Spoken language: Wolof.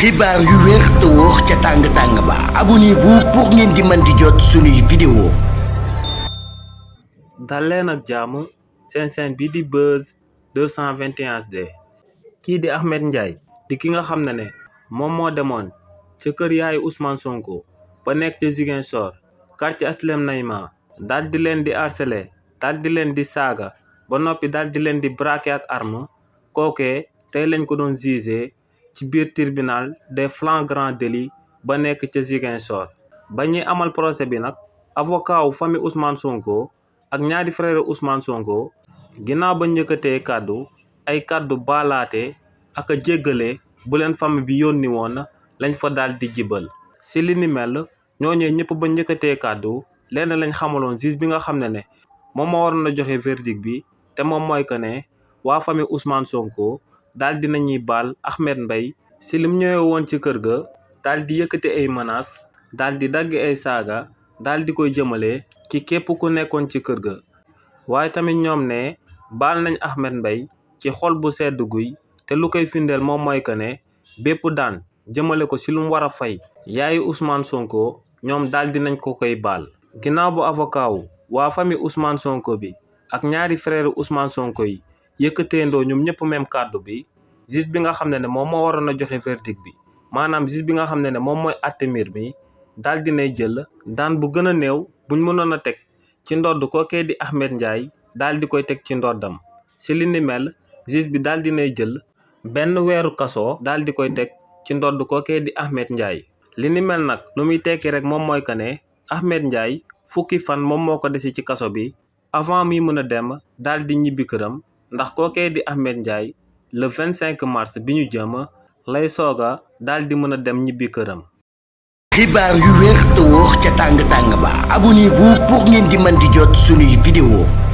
xibaar yu wér te wóor ca tàng ba abonnez-vous pour ngeen di mën di jot suñuy vidéo. dal leen ak jàmm seen bi di Buzz 221 HD kii di Ahmed Ndiaye di ki nga xam ne moom moo demoon ca kër yaayu Ousmane Sonko ba nekk ca Ziguinchor quartier Aslem Nayma daal di leen di harceler daal di leen di saaga ba noppi daal di leen di braquer ak arme kookee tey lañ ko doon jugé ci biir tribunal des flagrants délits ba nekk ca Ziguinchor ba ñuy amal procès bi nag avocat wu famille Ousmane Sonko ak ñaari frère Ousmane Sonko ginnaaw ba njëkkatee ay kàddu baalaate ak a jéggale bu leen famille bi yónni woon lañ fa daal di jibal si li ni mel ñooñee ñëpp ba njëkkatee kàddu lenn lañ xamaloon juge bi nga xam ne moom moo waroon a joxe verdict bi te moom mooy que ne waa famille Ousmane Sonko daal di nañuy baal Ahmed Mbaye si lim ñëwee woon ci kër ga daal di yëkkati ay menaces daal di dagg ay saaga daal di koy jëmale ci képp ku nekkoon ci kër ga waaye tamit ñoom ne baal nañ Ahmed Mbaye ci xol bu sedd guy te lu koy firndeel moom mooy que ne bépp daan jëmale ko si lu mu war a fay yaayu Ousmane Sonko ñoom daal di nañ ko koy baal ginnaaw bu avocat wu waa famille Ousmane Sonko bi ak ñaari frère Ousmane Sonko yi yëkkateendoo ñoom ñëpp même kàddu bi juge bi nga xam ne moom moo waroon a joxe verdict bi maanaam juge bi nga xam ne moom mooy àtte mbir mi daal di nay jël daan bu gën a néew buñ mënoon a teg ci ndodd kookee di Ahmed Ndiaye daal di koy teg ci ndoddam si li ni mel juge bi daal di nay jël benn weeru kaso daal di koy teg ci ndodd kookee di Ahmed Ndiaye li ni mel nag lu muy tekki rek moom mooy que ne Ahmed Ndiaye fukki fan moom moo ko desi ci kaso bi avant muy mën a dem daal di ñibbi këram ndax kookee di Ahmed Ndiaye le 25 mars bi ñu jëm lay sooga daal di mën a dem ñibbi këram. xibaar yu wér te wóor ca tàng ba abonnez-vous pour ngeen di mën di jot suñuy vidéo.